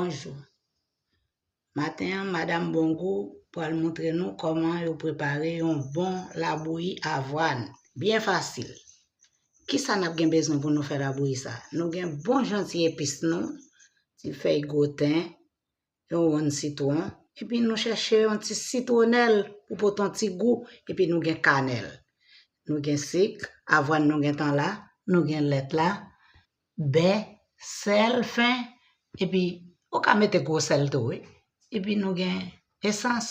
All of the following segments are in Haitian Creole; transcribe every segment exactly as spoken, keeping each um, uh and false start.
Bonjou. Maten an, Madanm Bongou pral montre nou kòman yo prepare yon bon labouyi avwàn. Byen fasil. Kisa n ap gen bezwen pou nou fè labouyi sa? Nou gen bon jan ti epis nou, ti fèy gwoten, yon wonn sitwon, epi nou chèche yon ti sitwonèl pou pote yon ti gou, epi nou gen kanèl. Nou gen sik, avwàn nou gentan la, nou gen lèt la, bè, sèl fen, epi ou ka mete gwo sèl tou, wi. Epi nou gen esans.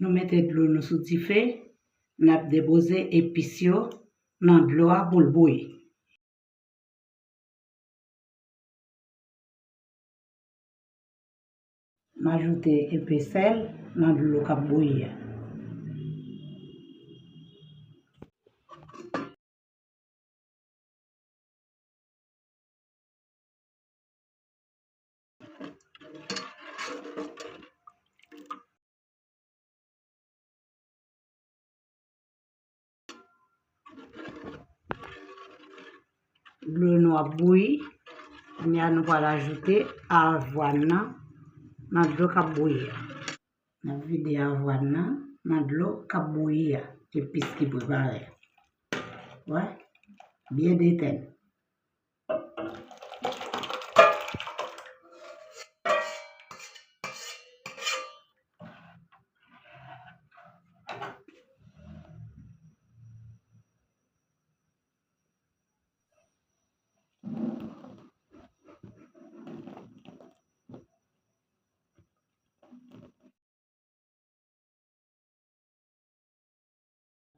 Nou mete dlo nou sou dife, n ap depoze epis yo nan dlo a pou l bouyi. M ajoute enpe sèl nan dlo k ap bouyi a. Dlo nou ap bouyi. Kounye a nou pral ajoute avwàn nan nan dlo k ap bouyi a. N ap vide avwàn nan nan dlo k ap bouyi a, epis ki prepare a. Wè, byen detèn.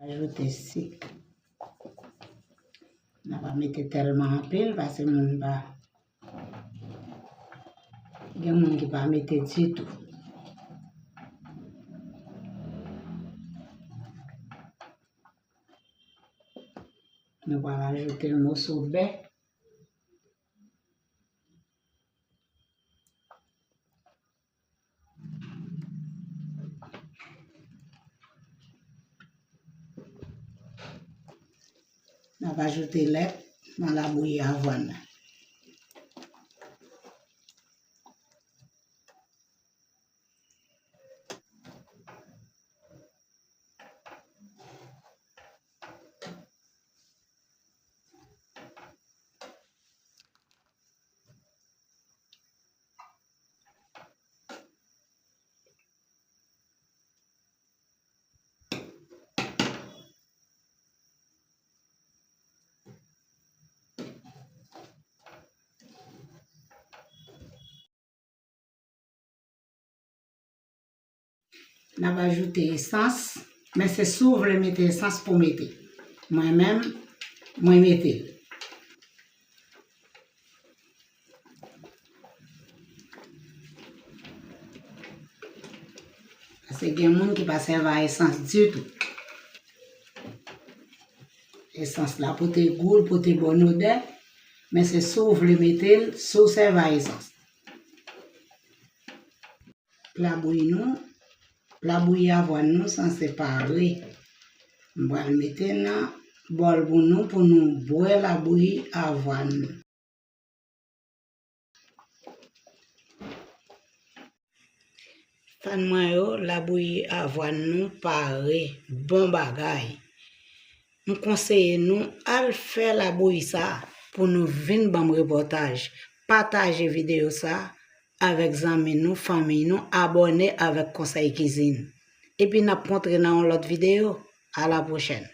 Ajoute sik. N a pa mete tèlman anpil, paske moun pa, gen moun ki pa mete ditou. Nou pral ajoute yon moso bè. N ap ajoute lèt nan labouyi avwàn nan. N ap ajoute esans, men se si w vle mete esans pou w mete. Mwen menm, mwen mete l. Paske gen moun ki pa sèvi a esans ditou. Esans la pote gou, l pote bòn odè, men se si w vle mete l, si w sèvi a esans. Labouyi nou, labouyi avwàn nou sanse pare. M pral mete nan bòl pou nou, pou nou bwè labouyi avwàn nou. Fan mwen yo, labouyi avwàn nou pare, bon bagay. M konseye nou al fè labouyi sa pou nou vin ban m repòtaj. Pataje videyo sa avèk zanmi nou, fanmi nou, abòne avèk Konsèy Kizin. Epi n ap kontre nan yon lòt videyo. A la pwochèn.